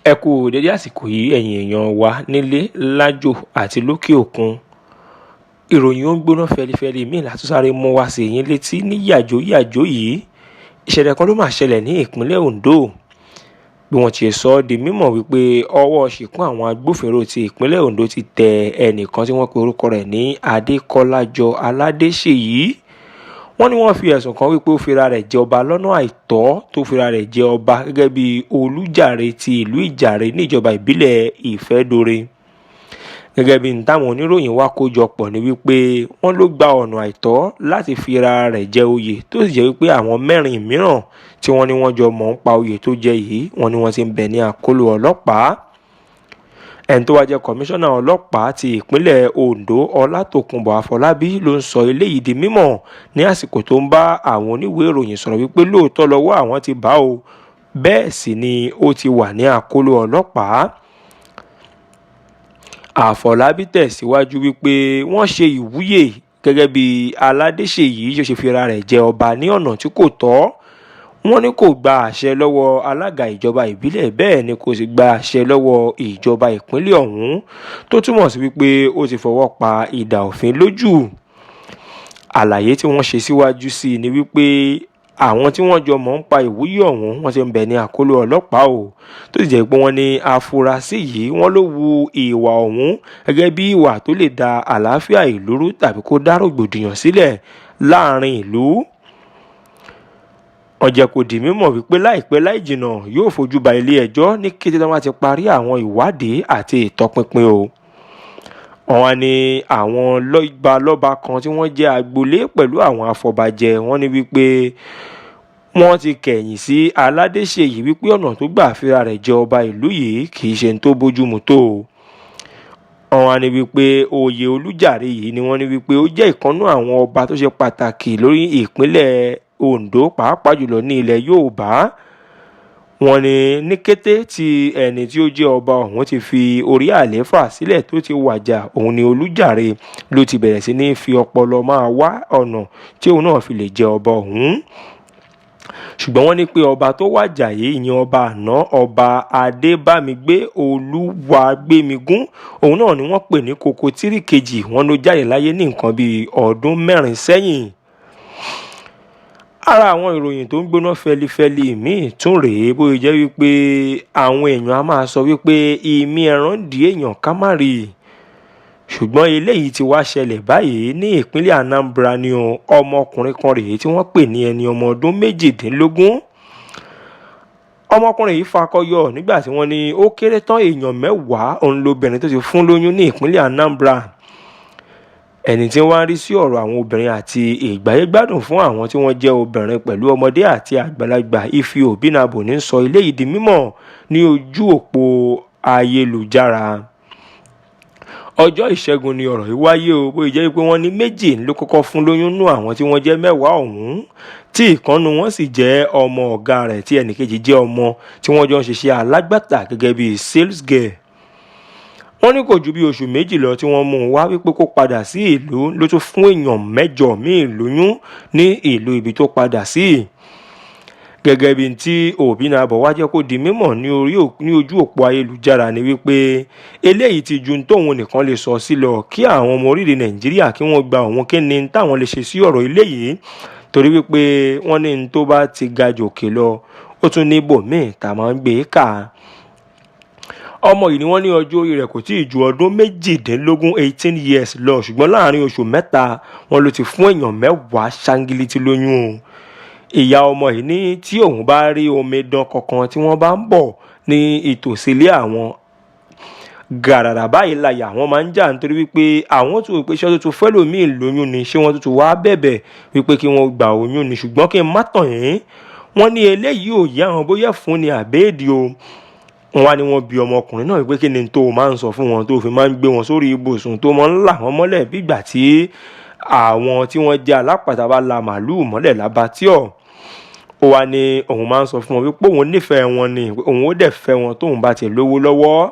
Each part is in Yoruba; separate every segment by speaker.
Speaker 1: Ẹ kú dédé àsìkò yìí, ẹ̀yin èèyàn wa nílé lájò àti lókè òkun. Ìròyìn ó ń gbóná fẹlifẹli míì látún sáré mú wá sí yín létí ní yàjóyàjó yìí. Ìṣẹ̀lẹ̀ kan ló máa ṣẹlẹ̀ ní ìpínlẹ̀ Ondo. Bí wọ́n ti sọ ọ́ di mímọ̀ wípé ọwọ́ ṣìkún àwọn agbófinró ti ìpínlẹ̀ Ondo ti tẹ ẹnìkan tí wọ́n pe orúkọ rẹ̀ ní Adékọ́lájọ Aládéṣèyí. Wọ́n ní wọ́n fi ẹ̀sùn kan wípé ó fira rẹ̀ jẹ ọba lọ́nà àìtọ́, tó fira rẹ̀ jẹ ọba gẹ́gẹ́ bí Olùjàre ti ìlú Ìjàre níjọba ìbílẹ̀ Ìfẹ́dọ̀rẹ́. Gẹ́gẹ́ bí táwọn oníròyìn wá kó jọ pọ̀ ní wípé wọ́n ló gba ọ̀nà àìtọ́ láti fira rẹ̀ jẹ oyè, tó sì jẹ́ wípé àwọn mẹ́rin mìíràn tí wọ́n ní wọ́n jọ mọ̀ ń pa oyè tó jẹ yìí, wọ́n ní wọ́n ti ń bẹ ní àkóló ọlọ́pàá. Ẹni tó wá jẹ́ kọmíṣánná ọlọ́pàá ti ìpínlẹ̀ Ondo, Ọlátòkùnbọ̀ Àfọlábí, ló ń sọ eléyìí di mímọ̀ ní àsìkò tó ń bá àwọn oníwèé ìròyìn sọ̀rọ̀ wípé lóòótọ́ lọ́wọ́ àwọn ti bá o, bẹ́ẹ̀ sì ni ó ti wà ní àkóló ọlọ́pàá. Àfọlábí tẹ̀síwájú wípé wọ́n ṣe ìwúyè gẹ́gẹ́ bí Aládéṣèyí ṣe ṣe fira rẹ̀ jẹ ọba ní ọ̀nà tí kò tọ́. Wọ́n ní kò gba àṣẹ lọ́wọ́ alága ìjọba ìbílẹ̀, bẹ́ẹ̀ ni kò sì gba àṣẹ lọ́wọ́ ìjọba ìpínlẹ̀ ọ̀hún, tó túmọ̀ sí wípé ó ti fọwọ́ pa idà òfin lójú. Àlàyé tí wọ́n ṣe síwájú sí i ni wípé àwọn tí wọ́n jọ mọ̀ ń pa ìwúyè ọ̀hún, wọ́n ti ń bẹ ní àkóló ọlọ́pàá o, tó sì jẹ́ pé wọ́n ní afurasí yìí, wọ́n ló hu ìwà ọ̀hún gẹ́gẹ́ bí ìwà tó lè da àlàáfíà ìlú rú tàbí kó dá rògbòdìyàn sílẹ̀ láàrin ìlú. Wọ́n jẹ́ kó di mímọ̀ wípé láìpẹ́ láì jìnnà yóò fojú ba ilé ẹjọ́ ní kété tí wọ́n ti parí àwọn ìwádìí àti ìtọpinpin o. Wọ́n ní àwọn lọ́balọ́ba kan tí wọ́n jẹ́ agboolé pẹ̀lú àwọn afọbajẹ, wọ́n ní wípé wọ́n ti kẹ̀yìn sí Aládéṣèyí, wípé ọ̀nà tó gbà fira rẹ̀ jẹ ọba ìlú yìí kì í ṣe ní tó bójúmu tó o. Wọ́n ní wípé oyè Olùjàre yìí ni wọ́n ní wípé ó jẹ́ ìkànnú àwọn ọba tó ṣe pàtàkì lórí ìpínlẹ̀ Ondo, pàápàá jùlọ ní ilẹ̀ Yorùbá. Wọ́n ní ní kété tí ẹni tí ó jẹ́ ọba ọ̀hún ti fi orí àlééfà sílẹ̀ tó ti wàjà, òun ni Olùjàre ló ti bẹ̀rẹ̀ sí ní fi ọpọlọ máa wá ọ̀nà tí òun náà fi lè jẹ ọba ọ̀hún. Ṣùgbọ́n wọ́n ní pé ọba tó wàjà yìí, ìyẹn ọba àná, Ọba Adébámigbé Olúwàgbémigún, òun náà ni wọ́n pè ní Kòkòtírì kejì. Wọ́n ló jáde láyé ní nǹkan bíi ọdún 4 sẹ́yìn. Ara àwọn ìròyìn tó ń gbóná fẹlifẹli míì tún rèé. Bóyá jẹ́ wípé àwọn èèyàn á máa sọ wípé ìmí ẹran di èèyàn ká má rí i, ṣùgbọ́n eléyìí ti wá ṣẹlẹ̀ báyìí ní ìpínlẹ̀ Anambra ni o. Ọmọkùnrin kan rèé tí wọ́n pè ní ẹni ọmọ ọdún 18. Ọmọkùnrin yìí fakọyọ nígbà tí wọ́n ní ó kéré tán èèyàn 10 òun lobìnrin tó ti fún lóyún ní ìpínlẹ̀ Anambra. Ẹni tí wọ́n ń rí sí ọ̀rọ̀ àwọn obìnrin àti ìgbáyégbádùn fún àwọn tí wọ́n jẹ́ obìnrin pẹ̀lú ọmọdé àti àgbàlagbà, Ify Obinabo, ní sọ eléyìí di mímọ̀ ní ojú òpó ayélujára. Ọjọ́ Ìṣẹ́gun ni ọ̀rọ̀ yìí wáyé o. Bóyá jẹ́ pé wọ́n ní méjì ló kọ́kọ́ fún lóyún nú àwọn tí wọ́n jẹ́ 10 ọ̀hún, tí ìkànnù wọn sì jẹ́ ọmọ ọ̀gá rẹ̀, tí ẹnìkejì jẹ́ ọmọ tí wọ́n jọ ń ṣiṣẹ́ alágbàtà gẹ́gẹ́ bíi sales girl. Wọ́n ní kò ju bí oṣù 2 lọ tí wọ́n mú un wá wípé kó padà sí ìlú, ló tún fún èèyàn 8 míì lóyún ní ìlú ibi tó padà sí. Gẹ́gẹ́ bí tí Obinabo wá jẹ́ kó di mímọ̀ ní ojú òpó ayélujára ni wípé eléyìí ti ju tóun nìkan lè sọ sí lọ, kí àwọn ọmọ orílẹ̀ Nàìjíríà kí wọ́n gba òun, kí ni táwọn lè ṣe sí ọ̀rọ̀ eléyìí, torí wípé wọ́n ní tó bá ti ga jòkè lọ, ó tún ní bòmíì tá a máa ń gbé ká. Ọmọ yìí ni wọ́n ní ọjọ́ orí rẹ̀ kò tí ì ju ọdún 18, 18 years lọ, ṣùgbọ́n láàrin oṣù 3, wọn ló ti fún èèyàn 10 ṣáńgílítì lóyún o. Ìyá ọmọ yìí ní tí òun bá rí omidan kankan tí wọ́n bá ń bọ̀ ní ìtòsí ilé àwọn, gàràrà báyìí láyà àwọn máa ń jà, nítorí wípé àwọn tó wípé ṣé tuntun fẹ́lòmíì lóyún ni, ṣé wọ́n tuntun wá bẹ̀bẹ̀ wípé kí wọ́n gba oyún ni? Ṣùgbọ́n kí n má tàn yín, wọ́n ní eléyìí ò yá àwọn, bóyá fún ni àbẹ́ẹ̀dì o. Wọ́n wá ní wọ́n bi ọmọkùnrin náà wípé kí ni tó o máa ń sọ fún wọn tó fi máa ń gbé wọn sórí ibùsùn, tó máa ń là wọ́n mọ́lẹ̀ bígbà tí àwọn tí wọ́n jẹ́ alápàtà bá la màálùú mọ́lẹ̀ lábàtíọ̀. Ó wá ní òun máa ń sọ fún wọn wípé òun nífẹ̀ẹ́ wọn ni, òun ó dẹ̀ fẹ́ wọn tóun bá ti lówó lọ́wọ́.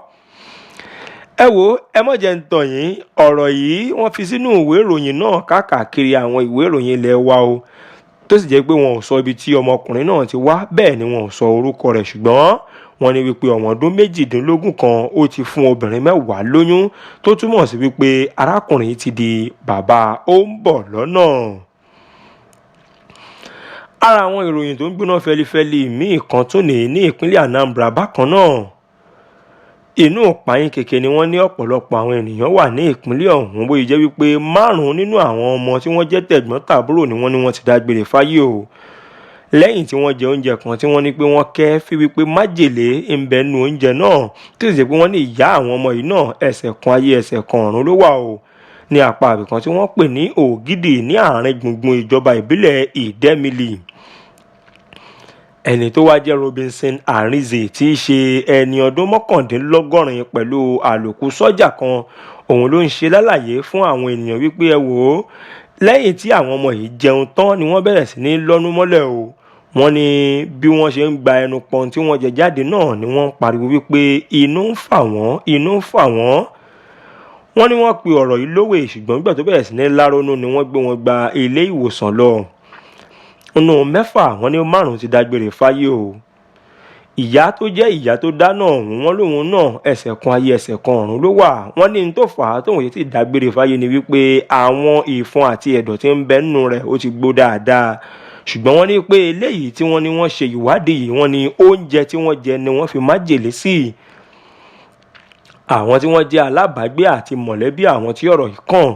Speaker 1: Ẹ wo, ẹ mọ̀ jẹ́ ń tàn yín, ọ̀rọ̀ yìí wọ́n fi sínú ìwé ìròyìn náà káàkiri àwọn ìwé ìròyìn ilé wa o, tó sì jẹ́ pé wọn ò sọ ibi tí ọmọkùnrin náà ti wá, bẹ́ẹ̀ ni wọn ò sọ orúkọ rẹ̀, ṣùgbọ́n Wọ́n ní wípé ọmọ ọdún 18 kan ó ti fún obìnrin 10 lóyún, tó túmọ̀ sí wípé arákùnrin ti di bàbá ó ń bọ̀ lọ́nà. Ara àwọn ìròyìn tó ń gbóná fẹlifẹli míì kan tún ní ìpínlẹ̀ Anambra bákan náà. Inú ìpayín keke ni wọ́n ní ọ̀pọ̀lọpọ̀ àwọn ènìyàn wà ní ìpínlẹ̀ ọ̀hún, bóyá jẹ́ wípé márùn-ún nínú àwọn ọmọ tí wọ́n jẹ́ tẹ̀gbọ́n tàbúrò ni wọ́n ní wọ́n ti dágbére fáyé o, lẹ́yìn tí wọ́n jẹ oúnjẹ kan tí wọ́n ní pé wọ́n kẹ́ fi wípé májèlé ń bẹ nínú oúnjẹ náà, tí ó sì jẹ́ pé wọ́n ní ìyá àwọn ọmọ yìí náà, ẹsẹ̀ kan ayé, ẹsẹ̀ kan ọ̀run ló wà o, ní apá àbìkan tí wọ́n pè ní Ògidì ní àárín gbùngbùn ìjọba ìbílẹ̀ Ìdẹ́milì. Ẹni tó wá jẹ́ Robinson Arinze, tí í ṣe ẹni ọdún 89, pẹ̀lú àlòkù sọ́jà kan, òun ló ń ṣe lálàyé fún àwọn ènìyàn wípé, ẹ wò ó, lẹ́yìn tí àwọn ọmọ yìí jẹun tán ni wọ́n bẹ̀rẹ̀ sí ní lọ́nú mọ́lẹ̀ o. Wọ́n ní bí wọ́n ṣe ń gba ẹnu pọ́n tí wọ́n jẹ jáde náà ni wọ́n ń pariwo wípé inú ń fà wọ́n, inú ń fà wọ́n. Wọ́n ní wọ́n pe ọ̀rọ̀ yìí lówè, ṣùgbọ́n nígbà tó bẹ̀rẹ̀ sí ní láronú ni wọ́n gbé wọn gba ilé ìwòsàn lọ. Nínú 6, wọ́n ní 5 ti dágbére fáyé o. Ìyá tó jẹ́ ìyá tó dáná ọ̀hún, wọ́n lóun náà ẹsẹ̀ kan ayé, ẹsẹ̀ kan ọ̀run ló wà. Wọ́n ní n tó fà á tóun yìí ti dágbére fáyé ni wípé àwọn ìfun àti ẹ̀dọ̀ tí ń bẹ nínú rẹ̀ ó ti gbó dáadáa. Ṣùgbọ́n wọ́n ní pé eléyìí tí wọ́n ní wọ́n ṣe ìwádìí yìí, wọ́n ní oúnjẹ tí wọ́n jẹ ni wọ́n fi májèlé sí. Àwọn tí wọ́n jẹ́ alábàágbé àti mọ̀lẹ́bí àwọn tí ọ̀rọ̀ yìí kàn,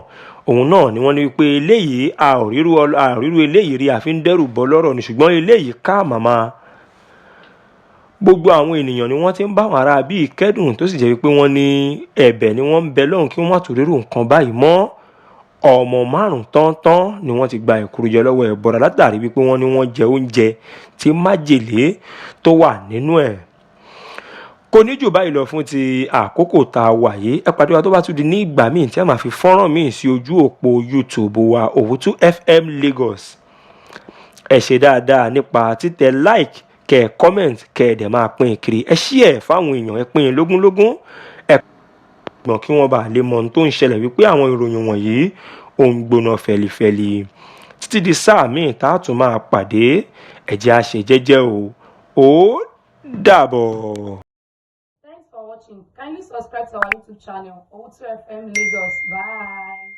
Speaker 1: òun náà ni wọ́n ní wípé eléyìí, a ò ríru eléyìí rí, àfi ń dẹ́rù bọ́ lọ́rọ̀ ni, ṣùgbọ́n eléyìí ká màmá. Gbogbo àwọn ènìyàn ni wọ́n ti ń bá àwọn ará bíi kẹ́dùn, tó sì jẹ́ wípé wọ́n ní ẹ̀bẹ̀ ni wọ́n ń bẹ lọ́hùn kí wọ́n má tún rírù nǹkan báyìí mọ́. Ọmọ 5 tọ́ntọ́n ni wọ́n ti gba ìkúrújẹ lọ́wọ́ ẹ̀bọ̀rà látàrí wípé wọ́n ní wọ́n jẹ oúnjẹ tí májèlé tó wà nínú ẹ̀. Kò ní jù báyìí lọ fún ti àkókò tá a wà yìí. Ẹ pàdé wa tó bá tún di ní ìgbà míì tí a máa fi fọ́nrán míì sí ojú òpó YouTube wa, Òwútú FM Lagos. Ẹ ṣe dáadáa nípa títẹ like, kẹ ẹ comment, kẹ ẹ dẹ̀ máa pín in kiri. Ẹ share fáwọn èèyàn, ẹ pín in lógúnlógún, ẹ gbọ̀n kí wọ́n bá lè mọ ohun tó ń ṣẹlẹ̀, wípé àwọn ìròyìn wọ̀nyí ò ń gbóná fẹlifẹli. Títí di sáà míì tá a tún máa pàdé, ẹ jẹ́ á ṣe jẹ́jẹ́ o. Ó dàbọ̀.
Speaker 2: Thanks for watching. Kindly subscribe to our YouTube channel, Owutu FM Lagos. Bye.